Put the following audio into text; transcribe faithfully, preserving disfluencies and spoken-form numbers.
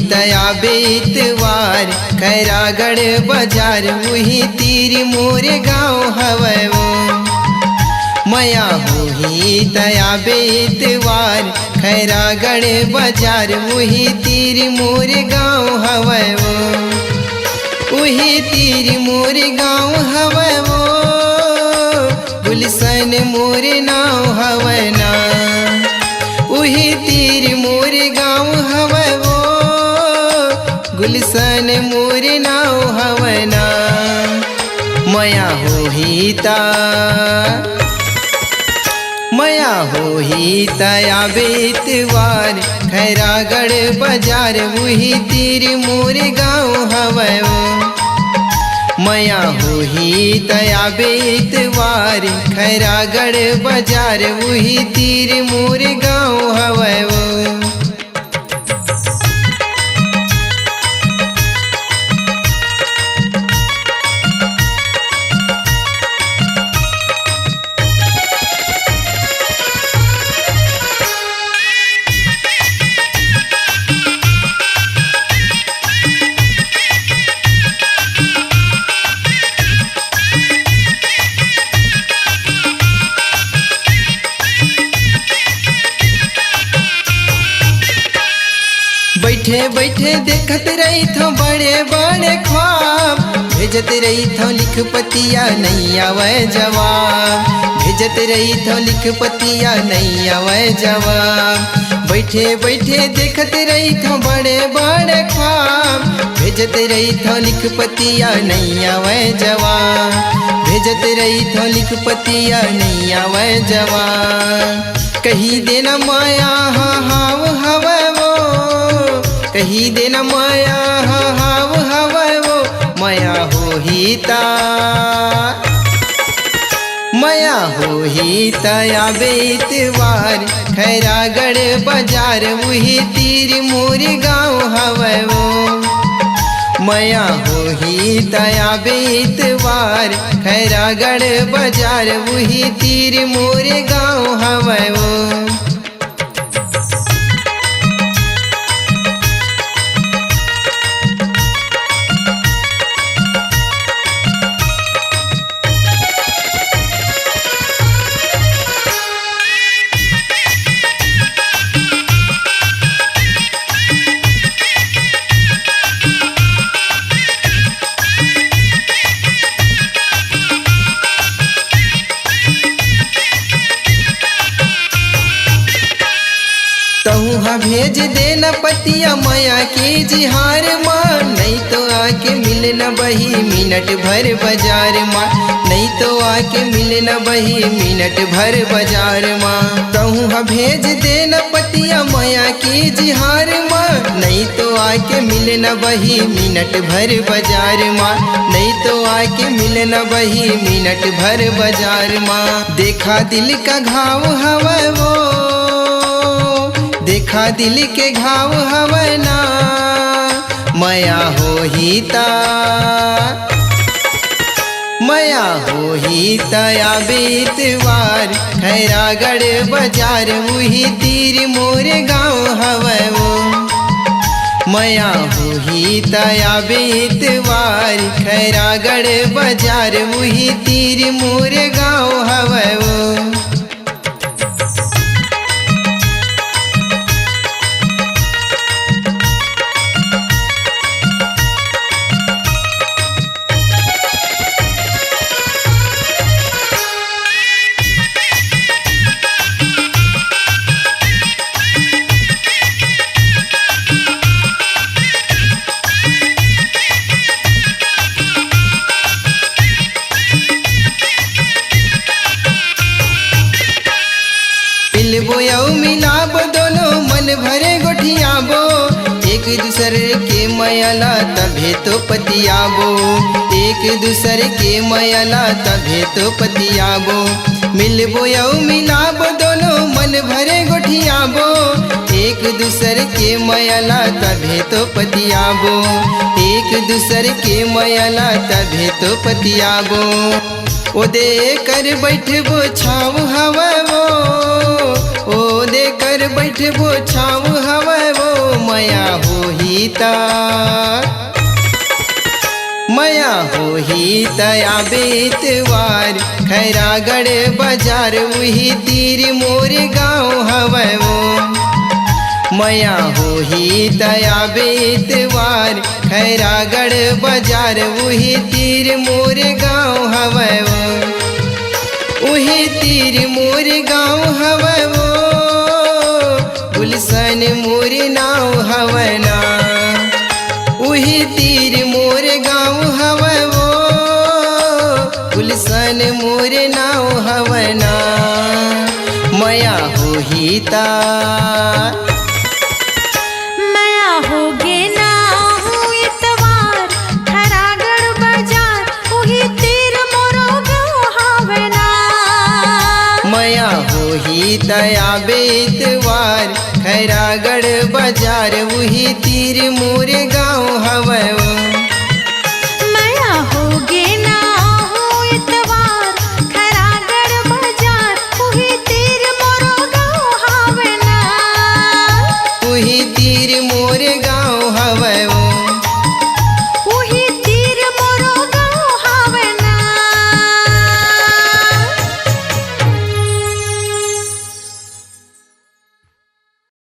तया बेतवार खैरागढ़ बाजार, उही तीर मोर गाँव हवय वो। मया होही तया बेतवार खैरागढ़ बाजार, उही तीर मोर गाँव हवय वो। उही तीर मोर गाँव हवय वो, गुलशन मोर नाव हवय ना। उही तीर मोर गाँव हवय वो, गुलशन मोर नाव हवय ना। मया होही ता, मया होही तया बेतवार खैरागढ़ बाजार, उही तीर मोर गाँव हवय वो। मया होही तया बेतवार खैरागढ़ बाजार, उही तीर मोर गाँव हवय वो। बइठे बइठे देखत रहिथँव बड़े बड़े ख्वाब, भेजत रहिथँव लिख पतिया नइ आवय जवाब, भेजत रहिथँव लिख पतिया नइ आवय जवाब। बइठे बइठे देखत रहिथँव बड़े बड़े ख्वाब, भेजत रहिथँव लिख पतिया नइ आवय जवाब, भेजत रहिथँव लिख पतिया नइ आवय जवाब। कहि देना मया ह हाव हवय वो, कहि देना मया ह हाव हवय वो। मया होही ता, मया होही तया बेतवार खैरागढ़ बाजार, उही तीर मोर गाँव हवय वो। मया होही तया बेतवार खैरागढ़ बाजार, उही तीर मोर गाँव हवय वो। तहूँ ह भेज देना पतिया मया के जिहार मा, नइ तो आके मिलना बही मिनट भर बाजार मा, नइ तो आके मिलना बही मिनट भर बाजार मा। तहूँ ह भेज देना पतिया मया के जिहार मा, नइ तो आके मिलना बही मिनट भर बाजार मा, नइ तो आके मिलना बही मिनट भर बाजार मा। देखा दिल का घाव हवय वो, देखा दिल के घाव हवय ना। मया होही ता, मया होही तया बेतवार खैरागढ़ बाजार, उही तीर मोर गाँव हवय वो। मया होही तया बेतवार खैरागढ़ बाजार, उही तीर मोर गाँव हवय वो। मिलबो अउ मिलाबो दोनों, मन भरे गोठियाबो, एक दूसर के मया ला तभे तो पतियाबो, एक दूसर के मया ला तभे तो पतियाबो। मिलबो अउ मिलाबो दोनों, मन भरे गोठियाबो, एक दूसर के मया ला तभे तो पतियाबो, एक दूसर के मया ला तभे तो पतियाबो। ओ दे कर बइठबो छाँव हवय वो, ओ देकर बैठबो छाँव हवय वो, मया होही त, मया होही त आबे इतवार, खैरागढ़ बाजार उही तीर मोर गाँव हवय वो। मया होही त आबे इतवार, खैरागढ़ बाजार उही तीर मोर गाँव हवय वो। उही तीर मोर गाँव हवय वो, गुलशन मोर नाव हवय ना। उही तीर मोर गाँव हवय वो, गुलशन मोर नाव हवय ना। मया होही त, मया होगे ना आहूँ इतवार, खैरागढ़ बाजार उही तीर मोरो गाँव हवय ना। मया होही त आबे इतवार, खैरागढ़ बाजार उही तीर मोर गाँव हवय वो।